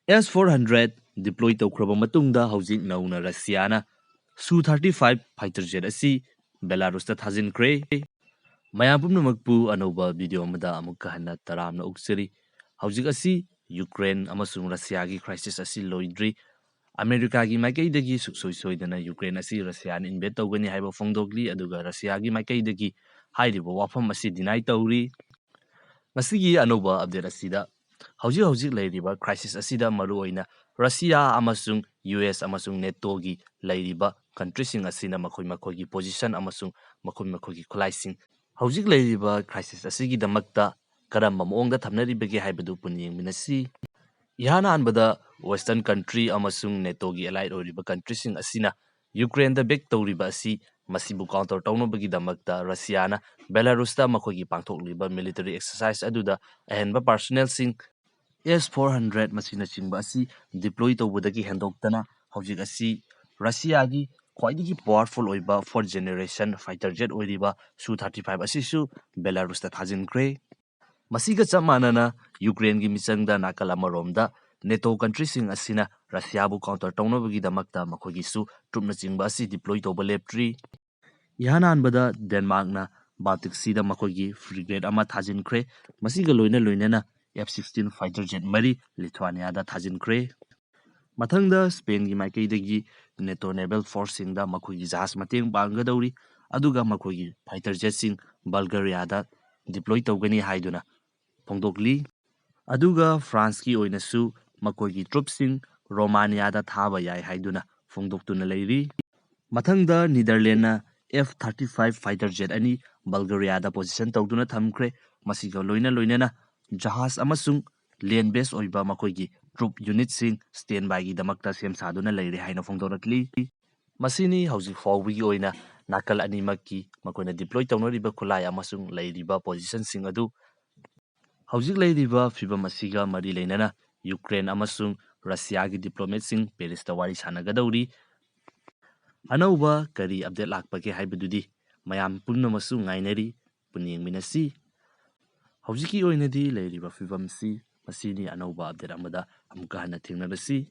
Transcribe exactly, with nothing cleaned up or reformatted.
ꯑꯦꯁ four hundred deploy ꯇꯧꯈ꯭ꯔꯕ ꯃꯇꯨꯡꯗ ꯍꯧꯖꯤꯛ ꯅꯧꯅ ꯔꯁꯤꯌꯥꯅ ꯁꯨ ꯊꯥꯔꯇꯤ ꯐꯥꯏꯚ ꯐꯥꯏꯇꯔ ꯖꯦꯠ ꯑꯁꯤ ꯕꯦꯂꯥꯔꯨꯁꯇ ꯊꯥꯖꯤꯟꯈ꯭ꯔꯦ꯫ ꯃꯌꯥꯝ ꯄꯨꯝꯅꯃꯛꯄꯨ ꯑꯅꯧꯕ ꯚꯤꯗꯤꯑꯣ ꯑꯃꯗ ꯑꯃꯨꯛꯀ ꯍꯟꯅ ꯇꯔꯥꯝꯅ ꯑꯣꯛꯆꯔꯤ꯫ ꯍꯧꯖꯤꯛ ꯑꯁꯤ ꯌꯨꯀ꯭ꯔꯦꯟ ꯑꯃꯁꯨꯡ ꯔꯁꯤꯌꯥꯒꯤ ꯀ꯭ꯔꯥꯏꯁꯤꯁ ꯑꯁꯤ ꯂꯣꯏꯗ꯭ꯔꯤ꯫ ꯑꯃꯦꯔꯤꯀꯥꯒꯤ ꯃꯥꯏꯀꯩꯗꯒꯤ ꯁꯨꯡꯁꯣꯏ ꯁꯣꯏꯗꯅ ꯌꯨꯀ꯭ꯔꯦꯟ ꯑꯁꯤ ꯔꯁꯤꯌꯥꯅ ꯏꯟꯚꯦꯠ ꯇꯧꯒꯅꯤ ꯍꯥꯏꯕ ꯐꯣꯡꯗꯣꯛꯂꯤ, ꯑꯗꯨꯒ ꯔꯁꯤꯌꯥꯒꯤ ꯃꯥꯏꯀꯩꯗꯒꯤ ꯍꯥꯏꯔꯤꯕ ꯋꯥꯐꯝ ꯑꯁꯤ ꯗꯤꯅꯥꯏ ꯇꯧꯔꯤ꯫ ꯉꯁꯤꯒꯤ ꯑꯅꯧꯕ ꯑꯞꯗꯦꯠ ꯑꯁꯤꯗ ꯍꯧꯖꯤꯛ ꯍꯧꯖꯤꯛ ꯂꯩꯔꯤꯕ ꯀ꯭ꯔꯥꯏꯁꯤꯁ ꯑꯁꯤꯗ ꯃꯔꯨꯑꯣꯏꯅ ꯔꯁꯤꯌꯥ ꯑꯃꯁꯨꯡ ꯌꯨ ꯑꯦꯁ ꯑꯃꯁꯨꯡ ꯅꯦꯇꯣꯒꯤ ꯂꯩꯔꯤꯕ ꯀꯟꯇ꯭ꯔꯤꯁꯤꯡ ꯑꯁꯤꯅ ꯃꯈꯣꯏ ꯃꯈꯣꯏꯒꯤ ꯄꯣꯖꯤꯁꯟ ꯑꯃꯁꯨꯡ ꯃꯈꯣꯏ ꯃꯈꯣꯏꯒꯤ ꯈꯨꯠꯂꯥꯏꯁꯤꯡ ꯍꯧꯖꯤꯛ ꯂꯩꯔꯤꯕ ꯀ꯭ꯔꯥꯏꯁꯤꯁ ꯑꯁꯤꯒꯤꯗꯃꯛꯇ ꯀꯔꯝꯕ ꯃꯑꯣꯡꯗ ꯊꯝꯅꯔꯤꯕꯒꯦ ꯍꯥꯏꯕꯗꯨ ꯄꯨꯟꯅ ꯌꯦꯡꯃꯤꯟꯅꯁꯤ꯫ ꯏꯍꯥꯟ ꯍꯥꯟꯕꯗ ꯋꯦꯁꯇꯔꯟ ꯀꯟꯇ꯭ꯔꯤ ꯑꯃꯁꯨꯡ ꯅꯦꯇꯣꯒꯤ ꯑꯦꯂꯥꯏꯠ ꯑꯣꯏꯔꯤꯕ ꯀꯟꯇ꯭ꯔꯤꯁꯤꯡ ꯑꯁꯤꯅ ꯌꯨꯀ꯭ꯔꯦꯟꯗ ꯕꯦꯛ ꯇꯧꯔꯤꯕ ꯑꯁꯤ, ꯃꯁꯤꯕꯨ ꯀꯥꯎꯟꯇꯔ ꯇꯧꯅꯕꯒꯤꯗꯃꯛꯇ ꯔꯁꯤꯌꯥꯅ ꯕꯦꯂꯥꯔꯨꯁꯇ ꯃꯈꯣꯏꯒꯤ ꯄꯥꯡꯊꯣꯛꯂꯤꯕ ꯃꯤꯂꯤꯇꯔꯤ ꯑꯦꯛꯁꯔꯁꯥꯏꯁ ꯑꯗꯨꯗ ꯑꯍꯦꯟꯕ ꯄꯥꯔꯁꯣꯅꯦꯜꯁꯤꯡ, ꯑꯦꯁ ꯐꯣꯔ ꯍꯟꯗ꯭ꯔꯦꯠ ꯃꯁꯤꯅꯆꯤꯡꯕ ꯑꯁꯤ ꯗꯤꯄ꯭ꯂꯣꯏ ꯇꯧꯕꯗꯒꯤ ꯍꯦꯟꯗꯣꯛꯇꯅ ꯍꯧꯖꯤꯛ ꯑꯁꯤ ꯔꯁꯤꯌꯥꯒꯤ ꯈ꯭ꯋꯥꯏꯗꯒꯤ ꯄꯋꯥꯔꯐꯨꯜ ꯑꯣꯏꯕ ꯐꯣꯔꯠ ꯖꯦꯅꯦꯔꯦꯁꯟ ꯐꯥꯏꯇꯔ ꯖꯦꯠ ꯑꯣꯏꯔꯤꯕ ꯁꯨ ꯊꯥꯔꯇꯤ ꯐꯥꯏꯚ ꯑꯁꯤꯁꯨ ꯕꯦꯂꯥꯔꯨꯁꯇ ꯊꯥꯖꯤꯟꯈ꯭ꯔꯦ꯫ ꯃꯁꯤꯒ ꯆꯞ ꯃꯥꯟꯅꯅ ꯌꯨꯀ꯭ꯔꯦꯟꯒꯤ ꯃꯤꯆꯪꯗ ꯅꯥꯀꯜ ꯑꯃꯔꯣꯝꯗ ꯅꯦꯇꯣ ꯀꯟꯇ꯭ꯔꯤꯁꯤꯡ ꯑꯁꯤꯅ ꯔꯁꯤꯌꯥꯕꯨ ꯀꯥꯎꯟꯇꯔ ꯇꯧꯅꯕꯒꯤꯗꯃꯛꯇ ꯃꯈꯣꯏꯒꯤꯁꯨ ꯇ꯭ꯔꯨꯞꯅꯆꯤꯡꯕ ꯑꯁꯤ ꯗꯤꯄ꯭ꯂꯣꯏ ꯇꯧꯕ ꯂꯦꯞꯇ꯭ꯔꯤ꯫ ꯏꯍꯥꯟ ꯍꯥꯟꯕꯗ ꯗꯦꯟꯃꯥꯔꯛꯅ ꯕꯥꯜꯇꯤꯛ ꯁꯤꯗ ꯃꯈꯣꯏꯒꯤ ꯐ꯭ꯔꯤꯒꯦꯠ ꯑꯃ ꯊꯥꯖꯤꯟꯈ꯭ꯔꯦ꯫ ꯃꯁꯤꯒ ꯂꯣꯏꯅ ꯂꯣꯏꯅꯅ ꯑꯦꯐ ꯁꯤꯛꯁꯇꯤꯟ ꯐꯥꯏꯇꯔ ꯖꯦꯠ ꯃꯔꯤ ꯂꯤꯊꯨꯋꯥꯅꯤꯌꯥꯗ ꯊꯥꯖꯤꯟꯈ꯭ꯔꯦ꯫ ꯃꯊꯪꯗ ꯁ꯭ꯄꯦꯟꯒꯤ ꯃꯥꯏꯀꯩꯗꯒꯤ ꯅꯦꯇꯣ ꯅꯦꯚꯦꯜ ꯐꯣꯔꯁꯁꯤꯡꯗ ꯃꯈꯣꯏꯒꯤ ꯖꯍꯥꯖ ꯃꯇꯦꯡ ꯄꯥꯡꯒꯗꯧꯔꯤ, ꯑꯗꯨꯒ ꯃꯈꯣꯏꯒꯤ ꯐꯥꯏꯇꯔ ꯖꯦꯠꯁꯤꯡ ꯕꯜꯒꯔꯤꯌꯥꯗ ꯗꯤꯄ꯭ꯂꯣꯏ ꯇꯧꯒꯅꯤ ꯍꯥꯏꯗꯨꯅ ꯐꯣꯡꯗꯣꯛꯂꯤ꯫ ꯑꯗꯨꯒ ꯐ꯭ꯔꯥꯟꯁꯀꯤ ꯑꯣꯏꯅꯁꯨ ꯃꯈꯣꯏꯒꯤ ꯇ꯭ꯔꯨꯞꯁꯤꯡ ꯔꯣꯃꯥꯅꯤꯌꯥꯗ ꯊꯥꯕ ꯌꯥꯏ ꯍꯥꯏꯗꯨꯅ ꯐꯣꯡꯗꯣꯛꯇꯨꯅ ꯂꯩꯔꯤ꯫ ꯃꯊꯪꯗ ꯅꯤꯗꯔꯂꯦꯟꯅ F thirty five fighter jet ꯑꯅꯤ ꯕꯜꯒꯔꯤꯌꯥꯗ ꯄꯣꯖꯤꯁꯟ ꯇꯧꯗꯨꯅ ꯊꯝꯈ꯭ꯔꯦ꯫ ꯃꯁꯤꯒ ꯂꯣꯏꯅ ꯂꯣꯏꯅꯅ ꯖꯍꯥꯖ ꯑꯃꯁꯨꯡ ꯂꯦꯟ ꯕꯦꯁ ꯑꯣꯏꯕ ꯃꯈꯣꯏꯒꯤ ꯇ꯭ꯔꯨꯞ ꯌꯨꯅꯤꯠꯁꯤꯡ ꯁ꯭ꯇꯦꯟ ꯕꯥꯏꯒꯤꯗꯃꯛꯇ ꯁꯦꯝ ꯁꯥꯗꯨꯅ ꯂꯩꯔꯦ ꯍꯥꯏꯅ ꯐꯣꯡꯗꯣꯔꯛꯂꯤ꯫ ꯃꯁꯤꯅꯤ ꯍꯧꯖꯤꯛ ꯐꯥꯎꯕꯒꯤ ꯑꯣꯏꯅ ꯅꯥꯀꯜ ꯑꯅꯤꯃꯛꯀꯤ ꯃꯈꯣꯏꯅ ꯗꯤꯄ꯭ꯂꯣꯏ ꯇꯧꯅꯔꯤꯕ ꯈꯨꯠꯂꯥꯏ ꯑꯃꯁꯨꯡ ꯂꯩꯔꯤꯕ ꯄꯣꯖꯤꯁꯟꯁꯤꯡ ꯑꯗꯨ꯫ ꯍꯧꯖꯤꯛ ꯂꯩꯔꯤꯕ ꯐꯤꯕꯝ ꯑꯁꯤꯒ ꯃꯔꯤ ꯂꯩꯅꯅ ꯌꯨꯀ꯭ꯔꯦꯟ ꯑꯃꯁꯨꯡ ꯔꯁꯤꯌꯥꯒꯤ ꯗꯤꯄ꯭ꯂꯣꯃꯦꯠꯁꯤꯡ ꯄꯦꯔꯤꯁꯇ ꯋꯥꯔꯤ ꯁꯥꯟꯅꯒꯗꯧꯔꯤ꯫ ꯑꯅꯧꯕ ꯀꯔꯤ ꯑꯞꯗꯦꯠ ꯂꯥꯛꯄꯒꯦ ꯍꯥꯏꯕꯗꯨꯗꯤ ꯃꯌꯥꯝ ꯄꯨꯝꯅꯃꯛꯁꯨ ꯉꯥꯏꯅꯔꯤ꯫ ꯄꯨꯟꯅ ꯌꯦꯡꯃꯤꯟꯅꯁꯤ꯫ ꯍꯧꯖꯤꯛꯀꯤ ꯑꯣꯏꯅꯗꯤ ꯂꯩꯔꯤꯕ ꯐꯤꯕꯝꯁꯤ ꯃꯁꯤꯅꯤ꯫ ꯑꯅꯧꯕ update ꯑꯃꯗ ꯑꯃꯨꯛꯀ ꯍꯟꯅ ꯊꯦꯡꯅꯔꯁꯤ꯫